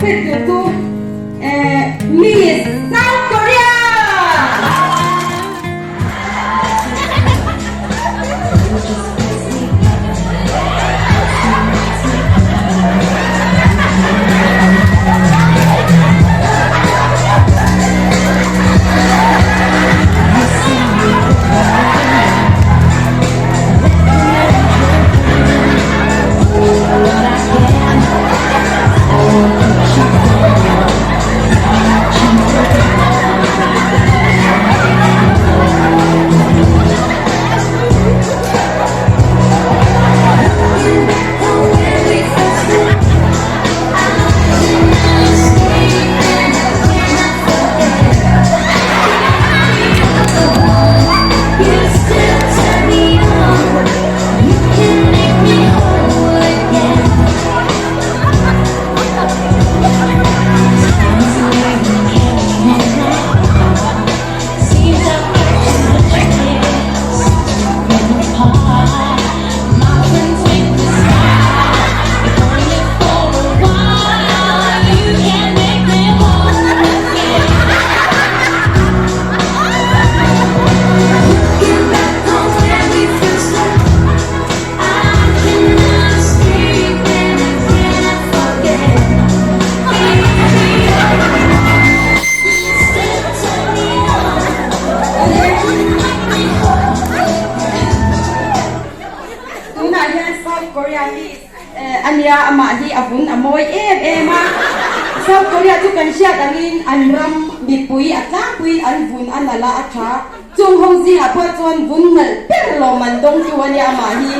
ber tur chu Miss South Korea! Tunah hian South Korea hi a nia, amah hi a vun a mawi em em a. South Korea chu kan hriat angin an ram mipui a tlangpuiin an vun a nalh a, a tha. Chung ho zingah pawh chuan vun nalh ber lawm an dawngtu a nia amah hi.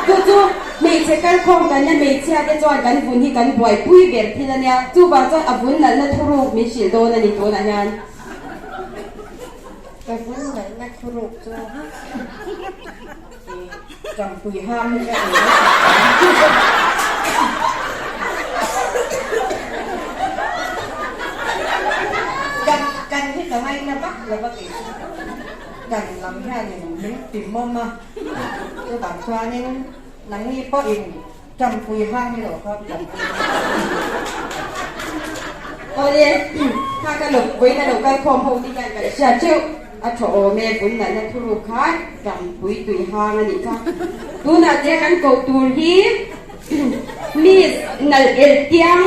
Chu chu hmeichhe kalkhawm kan nia, hmeichhia te chuan kan vun hi kan buaipui ber thil a nia. Chuvang chuan a vun nalhna thuruk min hrilh dawn a ni tunah hian. Ka vun nalhna thuruk chu Tangpui hang hi ka ei a. Kan hi ka ngaina vak lo va kei chu. Kan lam hianin min ti mawm a, chuvang chuanin nangni pawhin Tangpui hang hi lo kha tangpui hang. Awle, kha ka lo vawiin a lo kal khawm ho te hian kan hriat teuh. A thaw awm e, vun nalhna thuruk kha Tangpui tui hang a nih kha. Tunah che kan koh tur hi Miss nalh el tiang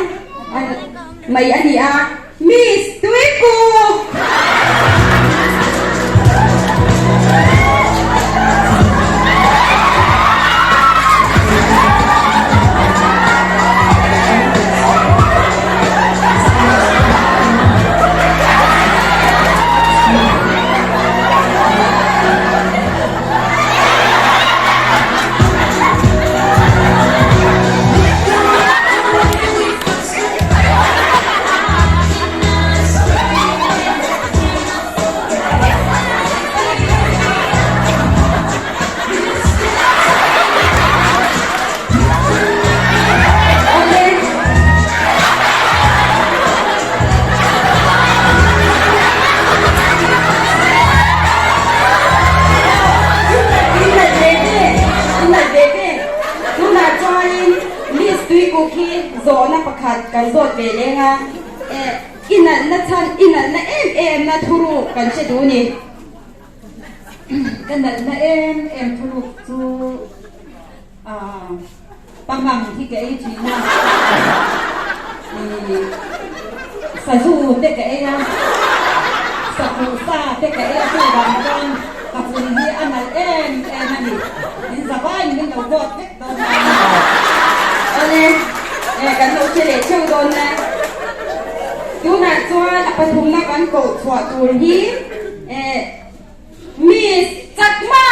mai a ni a, Miss Tuikuk! Tunah chuanin Miss Tuikuk hi zawhna pakhat kan zawt ve leng a, i nalhna chhan, i nalhna em em na thuruk kan hre duh ni. Ka nalhna em em thuruk chu Pangang hi ka ei thin a, ih sazu te ka ei a, sakuh sa te ka ei a chuvang chuan ka pum hi a nalh em em a ni. Min zavaiin min lo vote vek dawn a ni. Awle, eh kan lo hre leh theuh dawn a. Tunah chuan a pathumna kan koh chhuah tur hi eh Miss Chakma!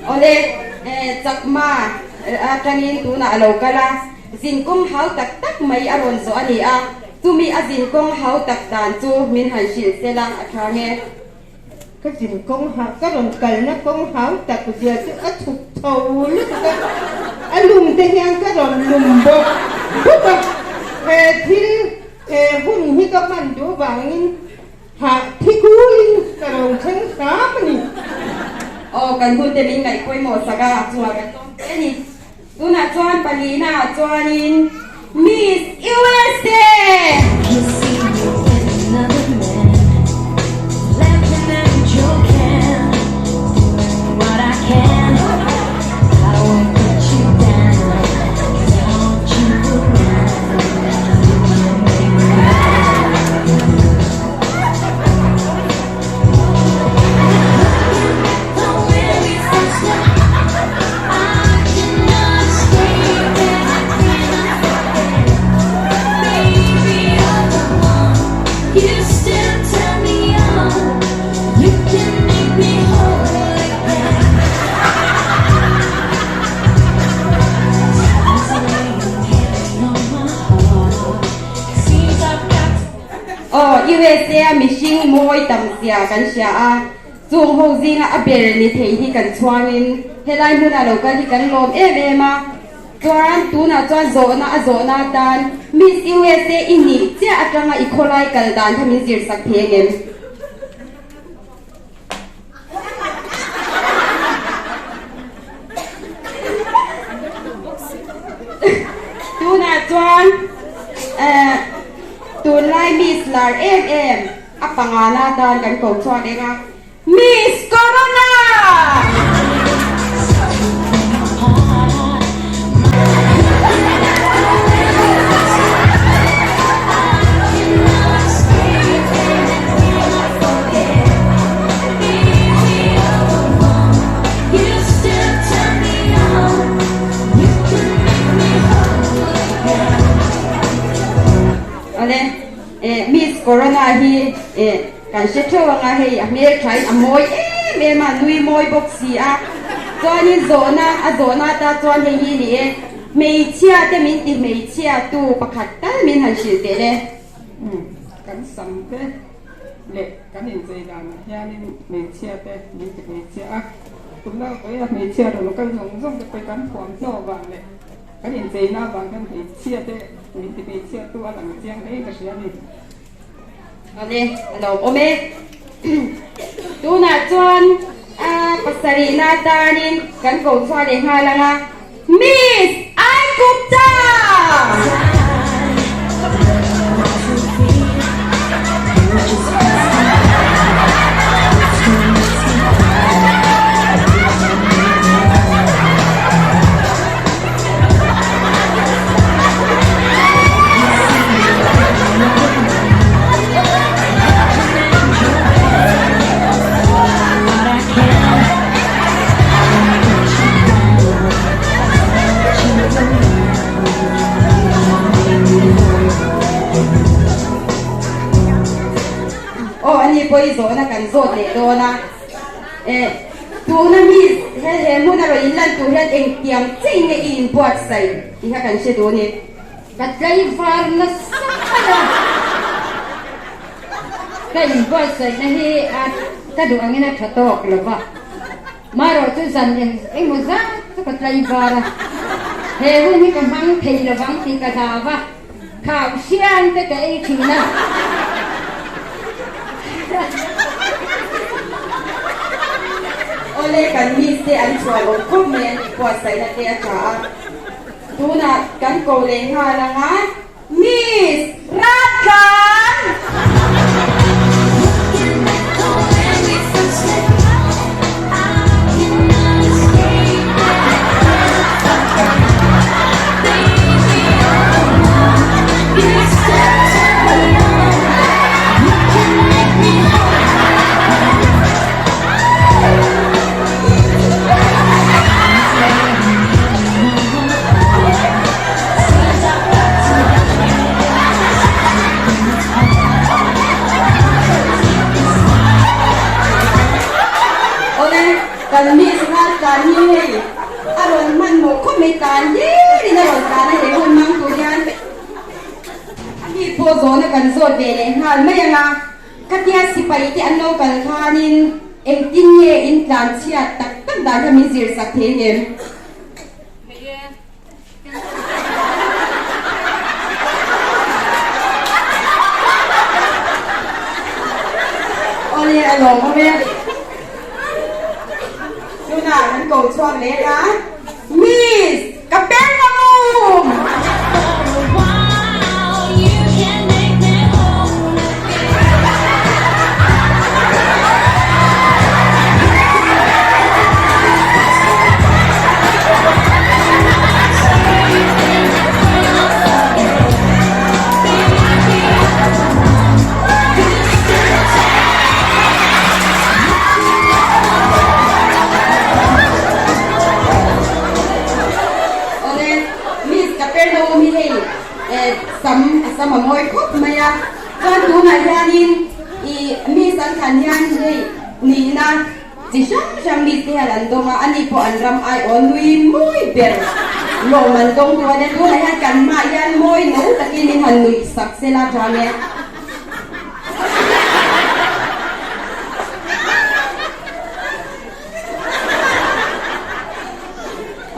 Awle, Chakma atangin tunah a lo kal a. Zinkawng hau tak tak mai a rawn zawh a ni a, chumi a zinkawng hau tak dan chu min han hrilh sel a, a tha nge? Ka zinkawng hau, ka rawn kalna kawng hau tak zia chu a chhuk chho lutuk a, a lum te hian ka rawn lum bawk bawk a, he thil, he hun hi ka hman duh vangin Hah thi kulin ka ro thleng hram a ni. Aw, kan hun te min ngaih pawimawh sak a, chungah kan tlawm hle a ni. Tunah chuan palina ah chuanin Miss USA! Aw, USA a mihring mawi tam zia kan hria a, chung ho zinga a ber ni thei hi kan chhuangin helai hmuna lo kal hi kan lawm em em a, chuan tunah chuan zawhna a zawhna atan Miss USA i nih chiah atanga i khawlai kal dan kha min zirsak thei angem? Tunah chuan tunlai Miss lar em em a pangana atan kan ko chhuak eng a, Miss Corona! Awle, eh, Miss Corona hi eh, kan hre theuh anga hei a hmel thain a mawi em em a, nui mawi bawk si a. Chuanin zawhna, a zawhna ata chuan hei hi ni e, hmeichhia te min ti hmeichhia tu pakhat tal min han hrilh teh le. Kan sam te leh kan inchei danah hianin hmeichhia te min ti hmeichhia a, tunlai pawhin a hmeichhia rawn kal zawng zawng te pawh kan thuamhnaw vang leh kan incheina avang hian hmeichhia te min ti hmeichhia tu a lang chiang hle in ka hria a ni. Awle, a lo awm e. Tunah chuan a pasarihna atanin kan ko chhuah leh nghal ang a, Miss Aikupta! Aw ani pawh i zawhna kan zawt leh dawn a, eh tuna mi he he hmun a rawn inlan tur hian engtiang chiah in nge i inbuatsaih tih kha kan hre duh a ni. Ka tlaivar nasa mai a, ka inbuatsaihna hi a ka duh angin a tha tawk lo va, marawh chu zan eng engmaw zat chu ka tlaivar a, he hun hi ka hmang thei lovang tih ka hlau a, khau hrian te ka ei thin a. Awle kan miss te an chhuah lo khawp mai an inbuatsaihna te a tha a. Tunah kan ko leh nghal ang a, Miss Ratlan! Awle, kan miss Raltlan hi hei a rawn hmanhmawh khawp mai, tlan hlir in a rawn tlan a, he hun mang. pawh zawhna kan zawt ve leh nghal mai ang a, khatia sipai te an lo kal khanin engtin nge in tlan chhiat tak tak dan kha min zir sak thei ngem? Thei e. Awle a lawm awm e. Tunah kan ko chhuak leh a. Miss ka per lo room! Awle, Miss Kapernaum hi hei sam a sam a mawi khawp mai a, chuan tunah hianin ih Miss an thlan hian hei nihna Chi hrang hrang mite hian an dawng a, ani pawh an ram aiaw nui mawi ber lawm an dawng dawn e. Tunah hian kan hmaah hian mawi no takin min han nuih sak sela tha nge.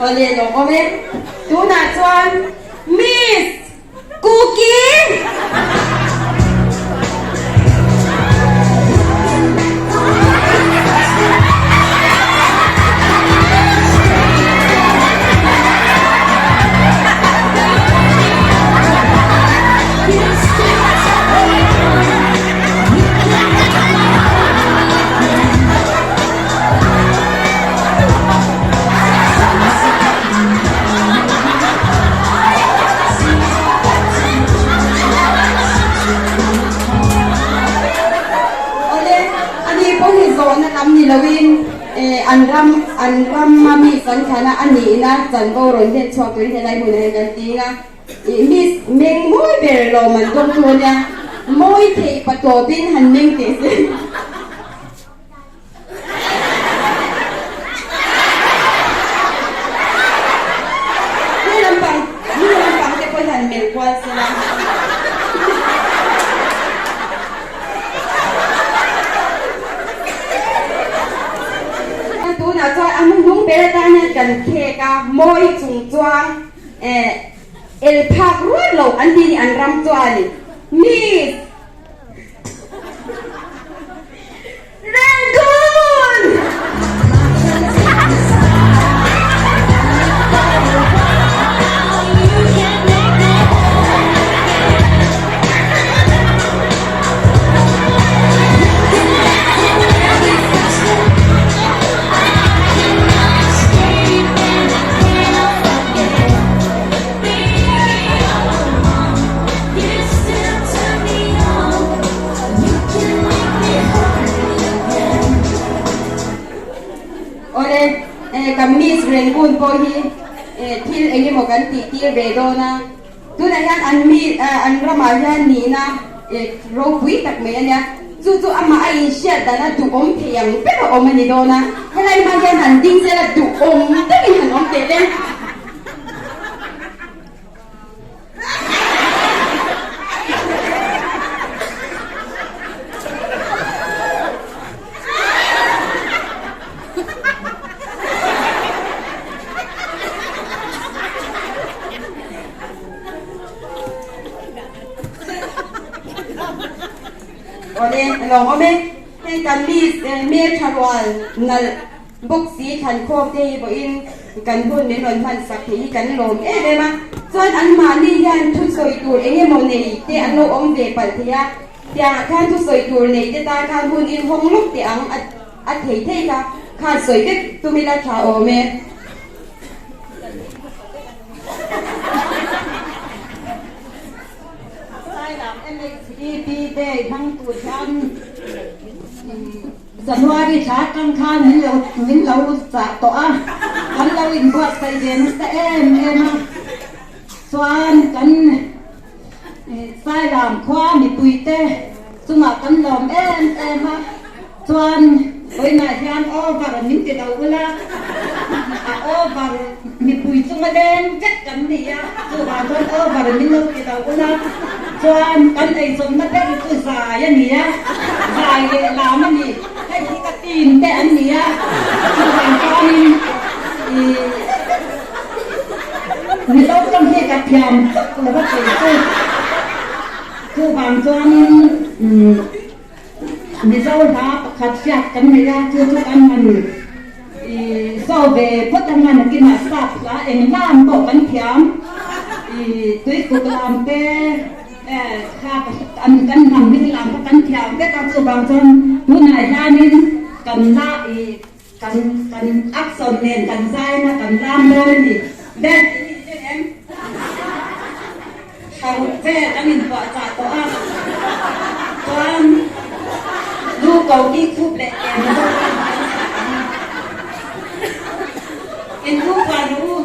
Awle lawm awm e. Tunah chuan Miss Cookie! Awle, ani pawh hi zawhna lam ni loin an ram an rama mi kan thlan a, a nihna chanvo rawn hlen chhuak turin helai hmunah hian kan ting a. Ih miss meng mawi ber lawm an dawng chu ania, mawi theih patawpin han meng teh se. Hnu lampang hnu lampang te pawh hian melh kual sela. Tunah chuan a hnuhnung ber atan hian kan khek a, mawi chung chuang eh el phak rual lo an ti ni an ram chuanin Miss. Rangoon! Awle, kan Miss Rangoon pawh hi thil eng emaw kan tih tir ve dawn a, tunah hian an mi an ramah hian nihna ropui tak mai a nia, chu chu amah a inhriat dan a duhawm thei ang ber a awm a ni dawn a, helai hmang hian han ding sela duhawm takin han awm teh le. Awle, a lawmawm e. Hei kan mi hmeltha rual nalh Bawk si thlan khawm te hi pawhin kan hun min rawn hman sak theih hi kan lawm em em a, chuan anmahni hian thusawi tur eng emaw nei te an lo awm ve palh thei a, tiangah khan thusawi tur nei te tan khan hun inhawng lawk teh ang a thei thei kha khan sawi vek tum ila tha awm e. Sailam MHEP Day hmang tur hian January thla atang khan min lo min lo chah tawh a, kan lo inbuatsaih ve nasa em em a, chuan kan Sailam khua mipuite chungah kan lawm em em a, chuan vawiinah hian over min ti lo ula. A over mipui chunga leng vek kan ni a, chuvang chuan over min lo ti lo ula chuan kan eizawnna ber chu zai a ni a, zai leh lam a ni, hei hi ka team te an ni a, chuvang chuanin ih Mizo tawng hi ka thiam vak lo a kei chu, chuvang chuanin umm. Mizo hla pakhat hriat kan nei a, chu chu kan han i so ve phawt anga nakinah sap hla eng lam pawh kan thiam i tuikuk lam te kha kan kan hnam hming lam kha kan thiam vek a, chuvang chuan tunah hianin kan la i kan kan action nen kan zaina kan lam dawn a ni. Band in ni deuh em? Thlaruk vel an inpuahchah tawh a, chuan lu ko hi khup leh ken zawk a kan chah ang. In lu khuan rawh u.